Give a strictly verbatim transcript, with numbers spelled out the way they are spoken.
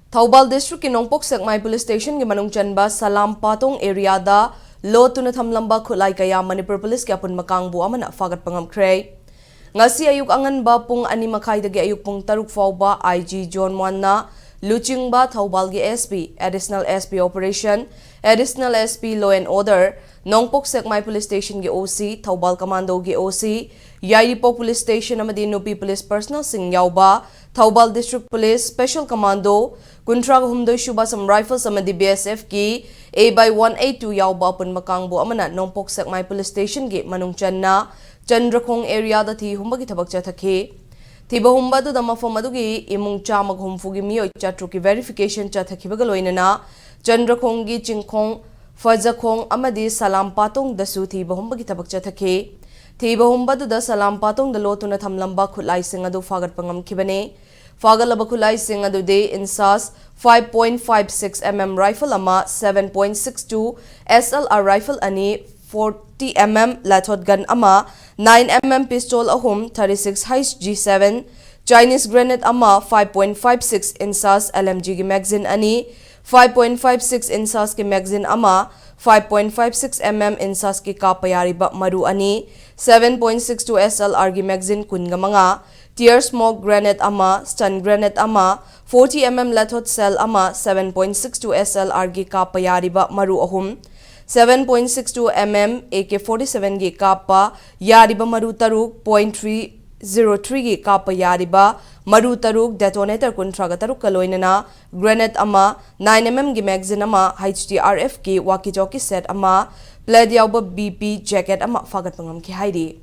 Thoubal district ꯀꯤ ꯅꯣꯡꯄꯣꯛ ꯁꯦꯛꯃꯥꯏ police station ꯒꯤ ꯃꯅꯨꯡ ꯆꯟꯕ ꯁꯂꯥꯝ ꯄꯥꯇꯣꯡ area ꯗ ꯂꯣꯠꯇꯨꯅ ꯊꯝꯂꯝꯕ ꯈꯨꯠꯂꯥꯏ ꯀꯌꯥ ꯃꯅꯤꯄꯨꯔ police ꯀꯤ ꯑꯄꯨꯟꯕ ꯀꯥꯡꯕꯨ ꯑꯃꯅ ꯐꯥꯒꯠꯄ ꯉꯝꯈ꯭ꯔꯦ꯫ ꯉꯁꯤ ꯑꯌꯨꯛ ꯑꯉꯟꯕ ꯄꯨꯡ ꯑꯅꯤ ꯃꯈꯥꯏꯗꯒꯤ ꯑꯌꯨꯛ ꯄꯨꯡ ꯇꯔꯨꯛ ꯐꯥꯎꯕ I G Zone one ꯅ ꯂꯨꯆꯤꯡꯕ ꯊꯧꯕꯥꯜꯒꯤ S P, Additional S P Operation, Additional S P Law and Order, ꯅꯣꯡꯄꯣꯛ ꯁꯦꯛꯃꯥꯏ police station ꯒꯤ O C, ꯊꯧꯕꯥꯜ commando ꯒꯤ O C, ꯌꯥꯏꯔꯤꯄꯣꯛ police station ꯑꯃꯗꯤ ꯅꯨꯄꯤ police personnel ꯁꯤꯡ ꯌꯥꯎꯕ Thoubal district police special commando, ꯀꯨꯟꯊ꯭ꯔꯥ ꯍꯨꯝꯗꯣꯏ ꯁꯨꯕ Assam Rifles ꯑꯃꯗꯤ B S F ꯀꯤ A by one eight two ꯌꯥꯎꯕ ꯑꯄꯨꯟꯕ ꯀꯥꯡꯕꯨ ꯑꯃꯅ ꯅꯣꯡꯄꯣꯛ ꯁꯦꯛꯃꯥꯏ police station ꯒꯤ ꯃꯅꯨꯡ ꯆꯟꯅ ꯆꯟꯗ꯭ꯔꯈꯣꯡ area ꯗ ꯊꯤ ꯍꯨꯝꯕꯒꯤ ꯊꯕꯛ ꯆꯠꯊꯈꯤ꯫ ꯊꯤꯕ ꯍꯨꯝꯕ ꯑꯗꯨꯗ ꯃꯐꯝ ꯑꯗꯨꯒꯤ ꯏꯃꯨꯡ ꯆꯥꯝꯃꯒ ꯍꯨꯝꯐꯨꯒꯤ ꯃꯤꯑꯣꯏ ꯆꯥꯇ꯭ꯔꯨꯛꯀꯤ verification ꯆꯠꯊꯈꯤꯕꯒ ꯂꯣꯏꯅꯅ ꯆꯟꯗ꯭ꯔꯈꯣꯡꯒꯤ ꯆꯤꯡꯈꯣꯡ, ꯐꯖꯈꯣꯡ ꯑꯃꯗꯤ ꯁꯂꯥꯝ ꯄꯥꯇꯣꯡꯗꯁꯨ ꯊꯤꯕ ꯍꯨꯝꯕꯒꯤ ꯊꯕꯛ ꯆꯠꯊꯈꯤ꯫ ꯊꯤꯕ ꯍꯨꯝꯕ ꯑꯗꯨꯗ ꯁꯂꯥꯝ ꯄꯥꯇꯣꯡꯗ ꯂꯣꯠꯇꯨꯅ ꯊꯝꯂꯝꯕ ꯈꯨꯠꯂꯥꯏꯁꯤꯡ ꯑꯗꯨ ꯐꯥꯒꯠꯄ ꯉꯝꯈꯤꯕꯅꯤ꯫ ꯐꯥꯒꯠꯂꯕ ꯈꯨꯠꯂꯥꯏꯁꯤꯡ ꯑꯗꯨꯗꯤ INSAS five point five six M M rifle ꯑꯃ, seven point six two S L R rifle ꯑꯅꯤ, forty M M lathot gun ꯑꯃ, nine M M pistol ꯑꯍꯨꯝ, thirty-six H G seven, Chinese grenade ꯑꯃ, five point five six INSAS L M G ꯒꯤ magazine ꯑꯅꯤ, five point five six INSAS ꯒꯤ magazine ꯑꯃ, five point five six M M INSAS ꯒꯤ ꯀꯥꯞꯄ ꯌꯥꯔꯤꯕ ꯃꯔꯨ ꯑꯅꯤ, seven point six two S L R ꯒꯤ magazine ꯀꯨꯟꯒ ꯃꯉꯥ, tear smoke grenade ꯑꯃ, stun grenade ꯑꯃ, forty M M lathot shell ꯑꯃ, seven point six two S L R ꯒꯤ ꯀꯥꯞꯄ ꯌꯥꯔꯤꯕ ꯃꯔꯨ ꯑꯍꯨꯝ, seven point six two M M A K forty-seven ꯒꯤ ꯀꯥꯞꯄ ꯌꯥꯔꯤꯕ ꯃꯔꯨ ꯇꯔꯨꯛ, point three zero three ꯒꯤ ꯀꯥꯞꯄ ꯌꯥꯔꯤꯕ ꯃꯔꯨ ꯇꯔꯨꯛ, detonator ꯀꯨꯟꯊ꯭ꯔꯥꯒ ꯇꯔꯨꯛꯀ ꯂꯣꯏꯅꯅ grenade ꯑꯃ, nine M M ꯒꯤ magazine ꯑꯃ, H T R F ꯀꯤ walkie talkie set ꯑꯃ, plate ꯌꯥꯎꯕ B P jacket ꯑꯃ ꯐꯥꯒꯠꯄ ꯉꯝꯈꯤ ꯍꯥꯏꯔꯤ꯫